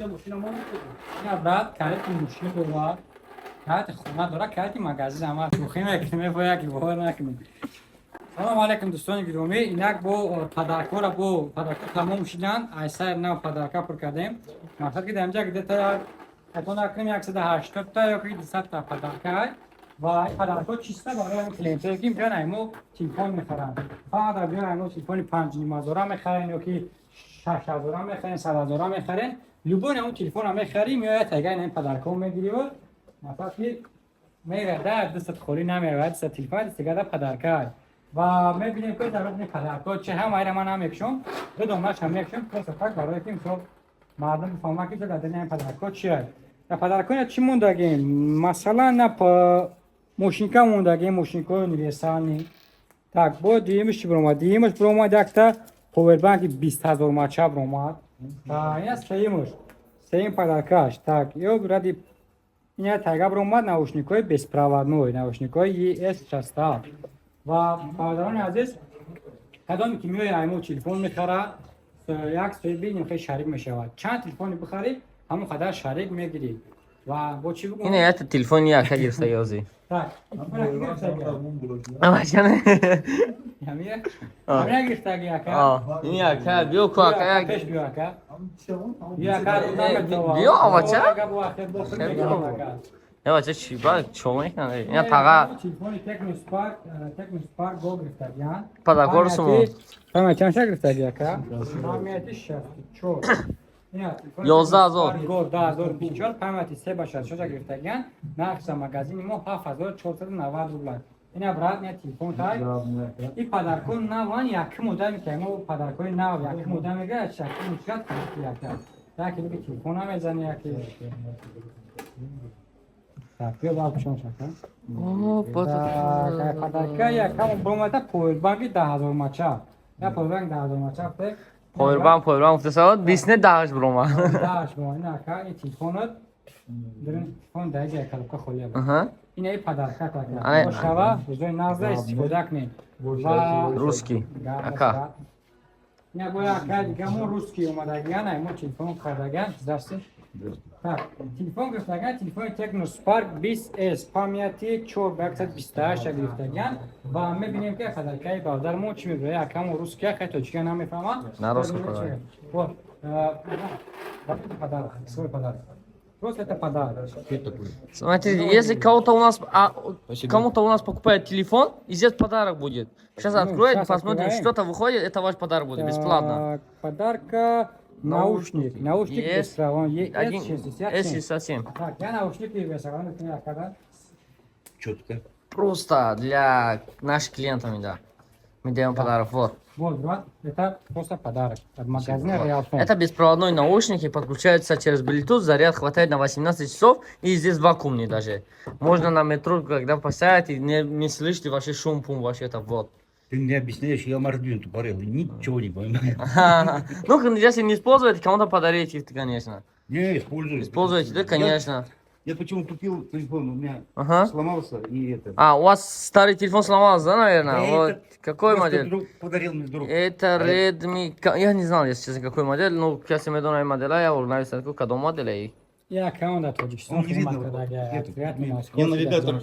Ина, брат, калити мошин дорад, калити хона дорад, калити магазин ҳама. Шӯхӣ мекунем, бояд ки бовар накунем. Салому алайкум, дӯстони гиромӣ. Инак бо подаркора, бо подарка тамом шидан, айсайр нав подарка пур кардем. Мақсад ки дар инҷа где-то, хато накунем, 180-та ё ки 200-та подарка ай ва ин подаркҳо чиста барои ҳамин клиентое, ки биён ай мо телефон мехаранд. Фақат биён ай мо телефони 5,5 ҳазора мехарен ё ки 6 ҳазора мехарен, 100 ҳазора мехарен, любой ҳамун телефонро мехарӣ, меояд тага ин подаркҳо мегирӣ. Мақсад ки мерада, дастат холӣ намеравад, дастат телефон, дастигада подарка ай. Ва мебинем, ки дар рӯзи подаркҳо чи ҳамаира ман намекушам, ду донаашам мекушам, просто так, барое ки мисол мардум бифаҳмад, ки дар дини ҳамин подаркҳо чи ай. Дар подаркҳо чӣ мондагем? Масалан, на мошинка мондагем, мошинкаҳои универсальный. Так, бо дуюмиш чӣ биромад? Дуюмаш биромад якта повербанки 20 000 мача биромад. Ина сеюмаш, сеюм подаркаш. Так, ё ради ина тайга биромад наушникҳои беспроводной, наушникҳои ES 67. Ва бародарони азиз, кадоме ки меояд ай мо телефон мехара, як соҳиби нимхел шарик мешавад. Чанд телефони бихарӣ, ҳамон қадар шарик мегирӣ. Ва бо чӣ бигӯм? Ина якта телефони яка гирифта ёзи. Так, телефона ки гирифтаги? Амачана. Ҳамия? Ҳамия гирифтаги, ака? Ин яка биё ку, ака, як. Пеш биё, ака. Биё, ака. Биё, авача. Э, бача, чӣ ба чо мекунад? Ина таға. Телефони Tecno Spark, Tecno Spark Go гирифтагиан. Подаркор сумо. Памяти чанд гирифтаги, ака? Памяти 64. 11 000. Go 2024, памяти 3 ба 66 гирифтагиан. Нархша магазини мо 7490 рубла. Ина, брат, ина телефон тай. И подарко наван, якум одаме ки мо подаркои нав якум одам мегирад, якум мушкат яка. Яке биги телефон намезани, яке. Так, биё ба пушон шака. Так, подарка якам бромада повербанки 10 000 мача. Я повербанк 10 000 мача пе. Повербанк, повербанк гуфта, бист не даҳаш биромад. Даҳаш бро, ина ака, ин телефонот. Дурин телефон даиҷа коробка холия. Ина и подарка така. Шава, рӯзои нағза истифода кунед. Ва Русский. Ака. Ина боя ака дигамо русский омадагиан, ай мо телефон кардагиан. Здравствуйте. Так, телефон гирифтагиан, телефони Tecno Spark 20S, памяти 4 ба 128 гирифтагиан ва мебинем, ки подаркаи бародармо чӣ мебарад. Акамо русский, хай тоҷикия намефаҳмад. На русском подарок. Вот, подарок, свой подарок. Просто это подарок. Смотрите, если кого-то у нас, кому-то у нас покупает телефон, и здесь подарок будет. Сейчас Ну, откроет, щас посмотрим, открываем. что-то выходит, это ваш подарок будет, бесплатно. Так, подарка наушник. Наушник Есть. беспроводной Один ES67. S67. Так, я наушники беспроводной когда? Четко. Просто для наших клиентов, да. Мы даем подарок, вот. Вот, брат, это просто подарок от магазина Вот. Realphone. Это беспроводной наушники, подключаются через Bluetooth, заряд хватает на 18 часов, и здесь вакуумный даже. Можно на метро, когда поставить, и не слышите вообще шум, пум, вообще это вот. Ты мне объясняешь, я мордвин тупорылый, ничего не понимаю. Ну, если не использовать, кому-то подарите, конечно. Не, использую. Используете, да, конечно. Я почему купил телефон, у меня сломался и это. А, у вас старый телефон сломался, да, наверное? Да Вот. это Какой просто модель? Друг, подарил мне друг. Это Redmi. Я не знал, если честно, какой модель. Ну, касе медонай модела, я узнаю, кадом модели. Я аккаунт дар Тоҷикистон Он не видно, хизмат карда. где-то. Приятный Я навигатор.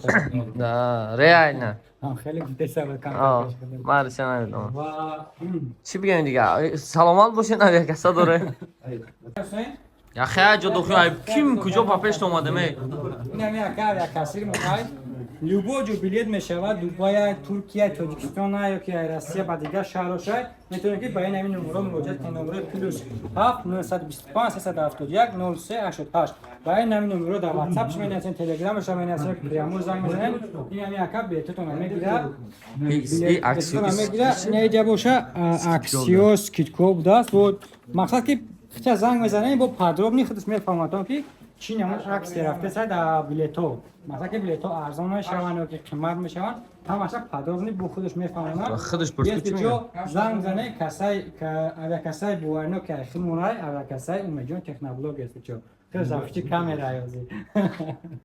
Да, реально. Хеле гуфтеса. А, Марися намедонам. Ва Чӣ бигӯем дига? Саломат бошед, авиакасса доре. Яхе ҷо дохил ай ким куҷо ба пеш омадем э? Инами ака авиакассир мухай. Любой ҷо билет мешавад, Дубая, Туркия, Тоҷикистона ё ки Россия ба дигар шаҳрҳо, метавонед, ки ба ин ҳамин номерҳо муроҷиат кунед. Номерҳои +7 925 371 03 88. Ба ин ҳамин номерҳо дар WhatsApp менависед, Телеграмаша менависед, прямо занг мезанед. Ин ҳамин ака билетотонро мегирад. Билетотонро мегирад. Ин иҷа боша аксиё скидка будааст. Бо мақсад ки хича занг мезанем, бо подробно худаш мефаҳмадон, ки чӣ намуд аксия рафтеса дар билетҳо. Масалан, ки билетҳо арзон мешаванд ё ки қимат мешаванд, ҳамаша подробно бо худаш мефаҳмонад. Худаш пурсид, Если чӣ ҷо мегӯяд? Занг зане касай авиакассаи боварино, ки айхил монай авиакассаи Умедҷон Техноблог. Если чо хел зафчи камера ёзи.